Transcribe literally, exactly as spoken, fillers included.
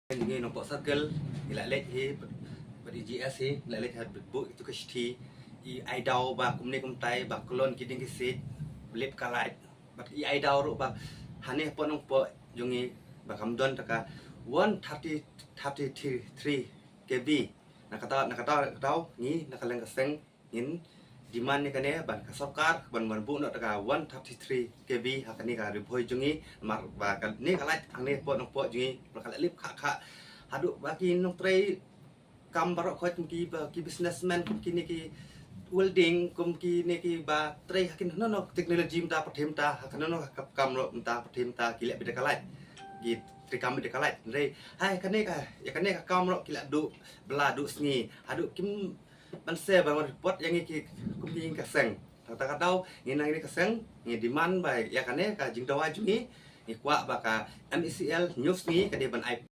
Ngi Nongpoh Circle, ngi la leit hi bad i G S hi, la leit ha buh itu ka shithi, i ai daw ba kumne kumtai ba klon ki dieng ki siej, lip ka light. Bad i ai daw ruh ba hane hapoh Nongpoh jong ngi ba kam don ta ka one thirty, thirty-three K V. Na kata, na kata, kata ngi na ka liang ka seng ngin demand ïa kane ban ka sorkar ban, ban buh noh ta ka one thirty-three K V ha kane ka Ri Bhoi jong ngi, namar ba kane ka light hangne hapoh Nongpoh jong ngi ba ka la lip kha kha. Haduh ba ki nongtrei kam baroh khoit, kum ki ba ki businessman, kum kine ki welding, kum kine ki ba trei ha kin hano hano technology mynta, pyrthei mynta, ha kano kano ka kam ruh mynta, pyrthei mynta ki leh beit da ka light, ki trei kam beit da ka light. Hynrei ha kane ka, ïa kane ka kam ruh ki la duh bylla duh sngi, haduh kim ban seh ban wan report ïa ngi ki kum ki ka seng. Tang kata ka daw ngi na kane ka seng ngi demand ba ïa kane ka jingdawa jong ngi, ngi kwah ba ka M E C L hynñiew sngi ka dei ban ai